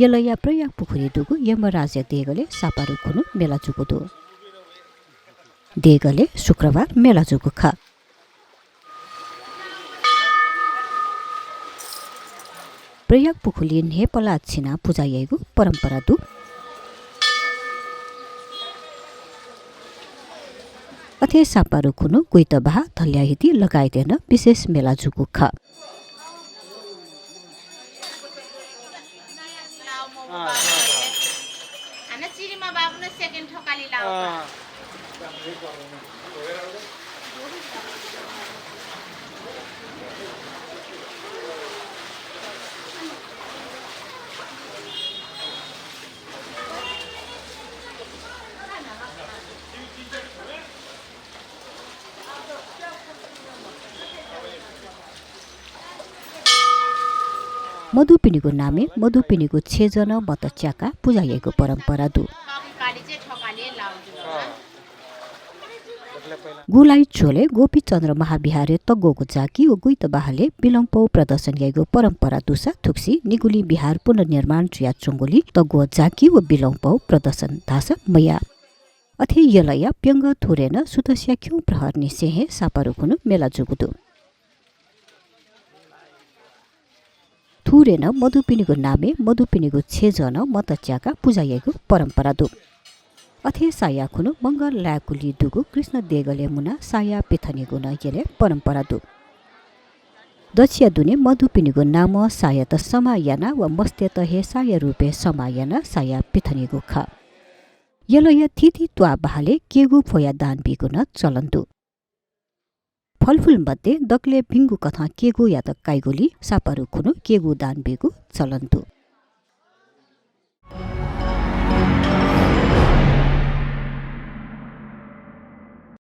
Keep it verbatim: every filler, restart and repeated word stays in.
यलया प्रयाग पुखुली दुगु यमराजया देगलय् सापारु खुन्हु मेला जूगु दु। देगलय् शुक्रबार मेला जूगु खः। प्रयाग पुखुली न्हय्‌पला छिनाः पुजा याइगु परम्परा दु। अथे सापारु खुन्हु गुइत बाहा धल्याहिति लगायतय् नं विशेष मेला जूगु खः। मदुपिनिगु नामय् मदुपिनिगु छेँजः नं मत च्याकाः पुजा याइगु परम्परा दु। गुलाइ झ्वलय् गोपीचन्द्र महाविहारय् तग्वःगु जाकि व गुइत बाहालय् बिलौंपौ प्रदर्शन याइगु परम्परा दुसा थुगुसी निगुलिं विहार पुनर्निर्माण जुयाच्वंगुलिं तग्वः जाकि व बिलौंपौ प्रदर्शन धाःसा मयाः। अथे यलया प्यंगः थुरय् नं सुथसिया खिउँ प्रहरनिसें हे सापारु खुन्हु मेला जूगु दु। थुरय् नं मदुपिनिगु नामय् मदुपिनिगु छेँजः नं मत च्याकाः पुजा याइगु परम्परा दु। अथे साया खुन्हु मंगल लाय्‌कुलिइ दुगु कृष्ण देगलय् मुनाः साया पिथनेगु नं यलय् परम्परा दु। दच्छिया दुने मदुपिनिगु नामं सायात समाः यानाः व मस्तय्‌त हे साया रूपय् समाः यानाः साया पिथनेगु खः। यलया थीथी त्वाः बाहालय् केगू फ्वयाः दान बीगु नं चलन दु। फलफुल मध्ये दकलय् भिंगु कथं केगूयात काइगुलिं सापारु खुन्हु केगू दान बीगु चलन दु।